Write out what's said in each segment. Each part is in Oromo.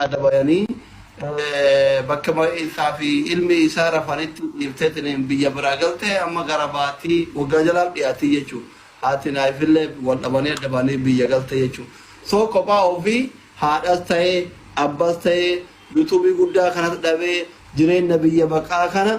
Adda bayanii bakka isaa fi ilmi isaa rafanitti dhiifteetiin biyya biraa galte. Amma gara baatii waggaa jalaaf dhiyaatii jechuudha. Haati naafillee wal dhabanii adda ba'anii biyya galte jechuudha. So kophaa ofii haadhas ta'ee abbas ta'ee YouTubeii guddaa kanas dhabee, jireenya biyya baqaa kana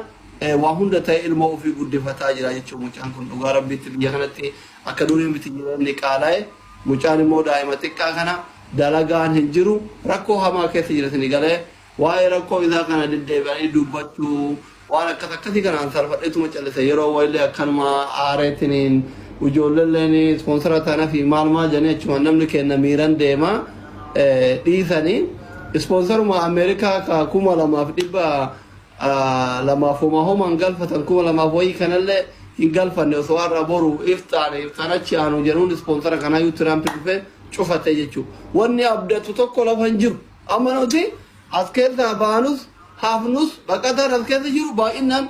waa hunda ta'ee ilmoo ofii guddifataa jira jechuudha. Mucaan kun dhugaa Rabbiitti biyya kanatti akka durii miti, jireenyi qaala'e. Mucaan immoo daa'ima xiqqaa kana dalagaan hin jiru, rakkoo hamaa keessa jira. Isin galee waa'ee rakkoo isaa kana deddeebi'anii dubbachuu waan akkas akkasii kanaan salphadheetuma callise. Yeroo wayillee akkanuma aareetiniin ijoolleelleen sponsora tana fi maal maal jedhanii achuma namni kenna miiran deema dhiisanii sponsoruma Ameerikaa ka 2200 homa homan galfatan, 2000 wayii kanallee hin galfanne. Osoo har'a boru iftaan iftaan achi aanu jedhuun sponsora kanaayyuu Tiraamp dhufe cufate jechuudha. Wanni abdatu tokko lafa hin jiru. Amma nuti as keessaa baanus hafnus, baqataan as keessa jiru baay'inaan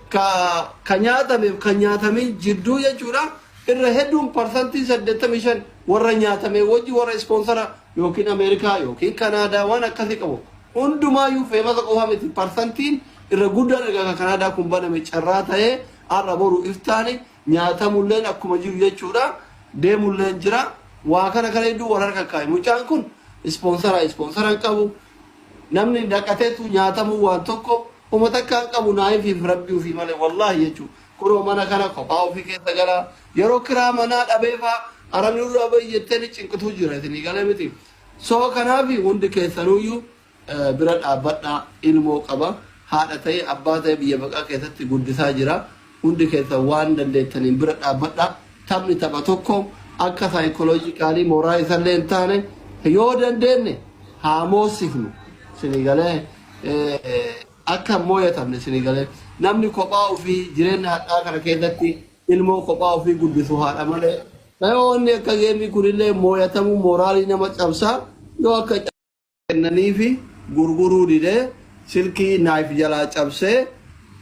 ka nyaatameef kan nyaatamin jidduu jechuudha. Irra hedduun 85% warra nyaatame wajji warra sponsora yookiin Ameerikaa yookiin Kanaadaa waan akkasii qabu. Hundumaayyuu famousa qofa miti, parsantiin irra guddaan erga kan Kanaadaa kun baname carraa ta'ee har'a boru iftaani nyaatamulleen akkuma jiru jechuudha. Deemulleen jira. Waa kana kana hedduu wal harka kaa'e. Mucaan kun sponsora sponsora hin qabu. Namni dhaqateetu nyaatamuu waan tokko uma takka hin qabu, naayifiif Rabbii ofii malee, wallaahi jechuudha. Kunoo mana kana kophaa ofii keessa gala. Yeroo kiraa manaa dhabeefaa arabni nurraa bahi jettee ni cinqituu jira, isinii galee miti. So kanaaf hundi keessanuyyuu bira dhaabbadhaa. Ilmoo qaba. Haadha ta'e abbaa ta'e biyya baqaa keessatti guddisaa jira. Hundi keessan waan dandeettaniin bira dhaabbadhaa. Taphni tapha tokko akka psychologically mooraa isallee hin taane, yoo dandeenye haa moosifnu. Isinii galee, akka hin mooyatamne isinii galee. Namni kophaa ofii jireenya hadhaa kana keessatti ilmoo kophaa ofii guddisu haadha malee. Yoo wanni akka gameii kunillee mooyatamuu moraalii nama cabsaa, yoo akka kennaniifi gurguruu didee silkii naaf jalaa cabsee,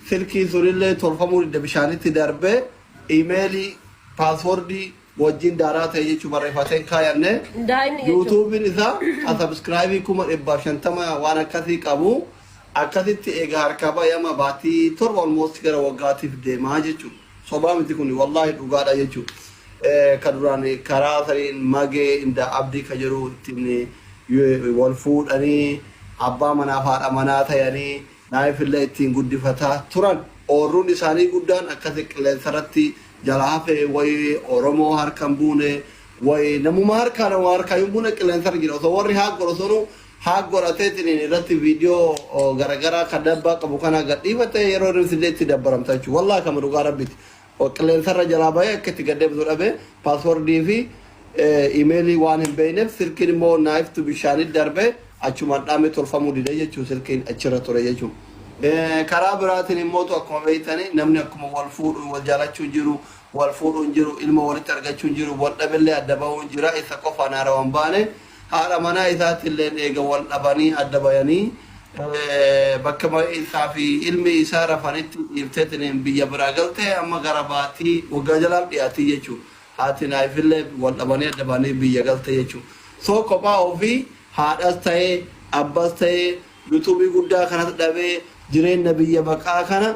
silkii sunillee tolfamuu dide, bishaanitti darbee, emailii passwordii wajjin daaraa ta'e jechuu barreeffateen kaayanne. Daa'imni jechuun. YouTubeiin isaa kan subscribeii 150,000 waan akkasii qabu akkasitti egaa harkaa bayama baatii 7 almost gara waggaatiif deemaa jechuudha. Sobaa miti kun, wallaahi dhugaadha jechuudha. Ka duraan karaa saniin Magee inda Abdii ka jedhu ittiin wal fuudhanii abbaa manaaf haadha manaa ta'anii naayifillee ittiin guddifataa turan. Oorruun isaanii guddaan akkasi qilleensarratti jala hafe wayii Oromoo harka hin buune wayi namuma harkaa nama harkaa hin buune qilleensarra jira. Osoo warri haak godhu sunu haak godhateetiin irratti viidiyoo garaagaraa kan dabbaa qabu kana gadhiifate, yeroo inni illee itti dabbaramta jechuudha. Wallaahi kama dhugaa Rabbiiti. Qilleensarra jalaa bahee akka itti gaddeebisu dhabe, passwordii fi emailii waan hin beekneef, silkiin immoo naayiftu bishaanitti darbe, achumaan dhaame, tolfamuu dide jechuun silkiin achirra ture jechuudha. Karaa biraatiin immootu akkuma beektani namni akkuma wal fuudhu wal jaalachuun jiru, wal fuudhuun jiru, ilma walitti argachuun jiru, wal dhabillee adda bahuun jira. Isa qofaan haarawan baane haadha manaa isaatti illee eega wal dhabanii adda bayanii bakka isaa fi ilmi isaa rafanitti dhiifteetiin biyya biraa galte. Amma gara baatii waggaa jalaaf dhiyaatii jechuudha. Haati naafillee wal dhabanii adda ba'anii biyya galte jechuudha. So kophaa ofii haadhas ta'ee abbas ta'ee YouTubeii guddaa kanas dhabee jireenya biyya baqaa kana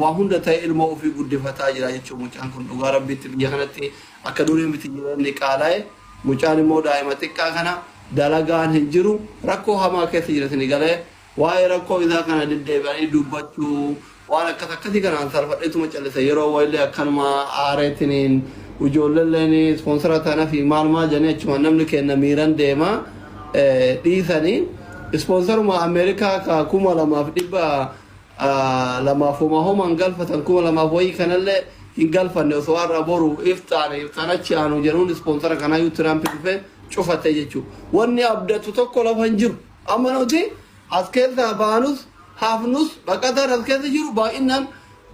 waa hunda ta'ee ilmoo ofii guddifataa jira jechuudha. Mucaan kun dhugaa Rabbiitti biyya kanatti akka durii miti, jireenyi qaala'e. Mucaan immoo daa'ima xiqqaa kana dalagaan hin jiru, rakkoo hamaa keessa jira. Isinii galee, waa'ee rakkoo isaa kana deddeebi'anii dubbachuu waan akkas akkasii kanaan salphadheetuma callise. Yeroo wayillee akkanuma aareetiniin ijoolleelleen sponsora tana fi maal maal jedhanii achuma namni kenna miiran deema dhiisanii sponsoruma Ameerikaa ka 2200 homa homan galfatan, 2000 wayii kanallee hin galfanne. Osoo har'a boru iftaan iftaan achi aanu jedhuun sponsora kanaayyuu Tiraamp dhufe cufate jechuudha. Wanni abdatu tokko lafa hin jiru. Amma nuti as keessaa baanus hafnus, baqataan as keessa jiru baay'inaan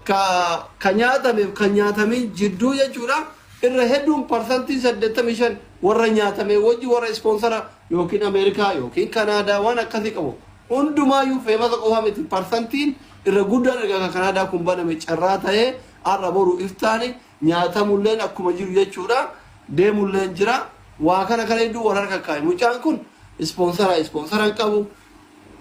ka nyaatameef kan nyaatamin jidduu jechuudha. Irra hedduun 85% warra nyaatame wajji warra sponsora yookiin Ameerikaa yookiin Kanaadaa waan akkasii qabu. Hundumaayyuu famousa qofa miti, parsantiin irra guddaan erga kan Kanaadaa kun baname carraa ta'ee har'a boru iftaani nyaatamulleen akkuma jiru jechuudha. Deemulleen jira. Waa kana kana hedduu wal harka kaa'e. Mucaan kun sponsora sponsora hin qabu.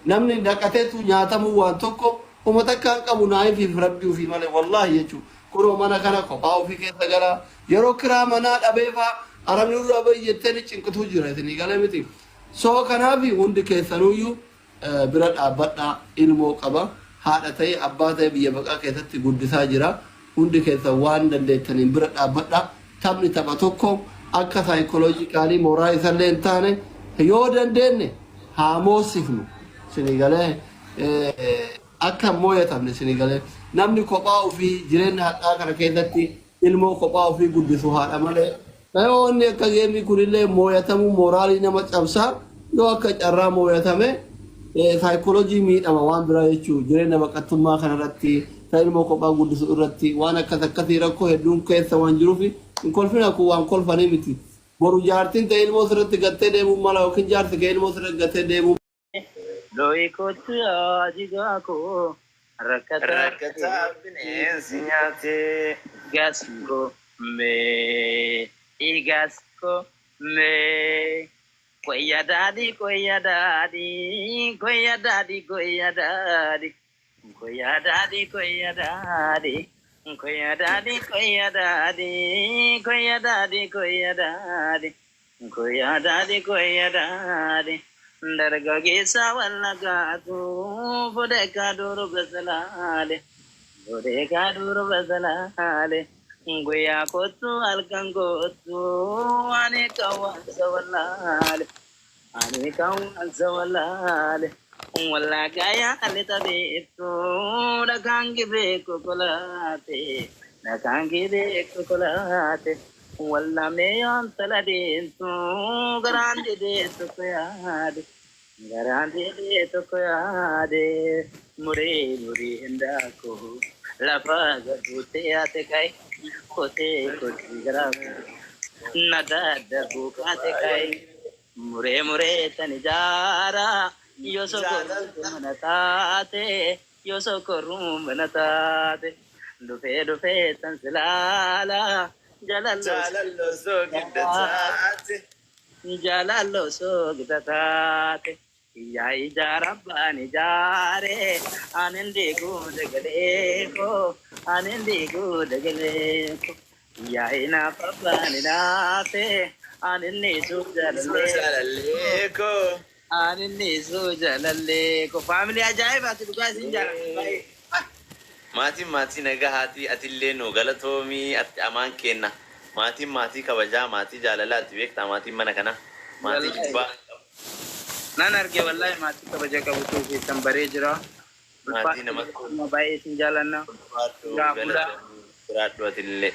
Namni naqateetu nyaatamuu waan tokko homa takkaan qabu naayifiif rabbii ofii malee wallaahi jechuudha. Kunoo mana kana kophaa ofii keessa gala. Yeroo kiraa manaa dhabeefaa arabni irraa bahi jettee ni cinqituu jira isinii galee miti. So kanaaf hundi keessanuyyuu bira dhaabbadhaa ilmoo qaba. Haadha ta'e abbaa ta'e biyya baqaa keessatti guddisaa jira. Hundi keessan waan dandeettaniin bira dhaabbadhaa. Taphni tapha tokko akka psychologically mooraa isallee hin taane yoo dandeenye haa moosifnu. Isinii galee akka hin mooyatamne isinii galee namni kophaa ofii jireenya hadhaa kana keessatti ilmoo kophaa ofii guddisu haadha malee. Yoo inni akka geemii kunillee mooyatamuu mooraalii nama cabsaa yoo akka carraa mooyatame saayikooloojii miidhama waan biraa jechuu jireenya baqattummaa kanarratti ta ilmoo kophaa guddisu irratti waan akkas akkasii rakkoo hedduun keessa waan jiruuf hin kolfina kun waan kolfanii miti. Boru jaartiin ta'e ilmoo sirratti gattee deemuu mala yookiin jaarsi kee ilmoo sirratti gattee deemuu Looyi kootu yaa jigaa koo rakkataa Rakkataa bineensi nyaatee. Gasko mee gasko mee koyya daadhi koyya daadhi koyya daadhi koyya daadhi koyya daadhi koyya daadhi koyya daadhi koyya daadhi koyya daadhi koyya daadhi koyya daadhi koyya daadhi dargaggeessa wallagaatu fudheka durba salaale fudheka durba salaale guyyaa kottu halkan kottu ani kawansa wallaale ani kawansa wallaale wallaggaa yaale tabeettu dhakaan gibee kokkolaate dhakaan gibee kokkolaate wallamee yoon tala deemtu garaan didee tokko yaade garaan didee tokko yaade muree muree hindaakoo lafa garbuuttee yaate ka'e kotee kotee garaa nagaa darbuu kaate ka'e muree muree tan ijaara yoo sokorruu mana taate yoo sokorruu mana taate dhufee dhufee tan silaala jaalalloo Jaalalloo soogidda taate. Jaalalloo soogidda taate yaa ijaara abbaan ijaare anin diiguu dagalee koo anin diiguu dagalee koo yaa inaaf abbaan inaafe anin niisuu jaalallee Jaalallee koo. anin niisuu jaalallee koo. Faamilii ajaa'ibaati dhugaa isin jaalladha baay'ee. Maatiin maatii nagaa haati atillee nu galatoomii ati amaan kenna. Maatiin maatii kabajaa maatii jaalalaati beektaa maatiin mana kana. Maatii Wallaahi. jibbaa. Nan arge wallahi maatii kabaja qabu ta'uu keessan baree jira. Maatii namatti Baay'ee isin jaallanna. ulfaadhu Gaafula. galatoomii jiraadhu atillee.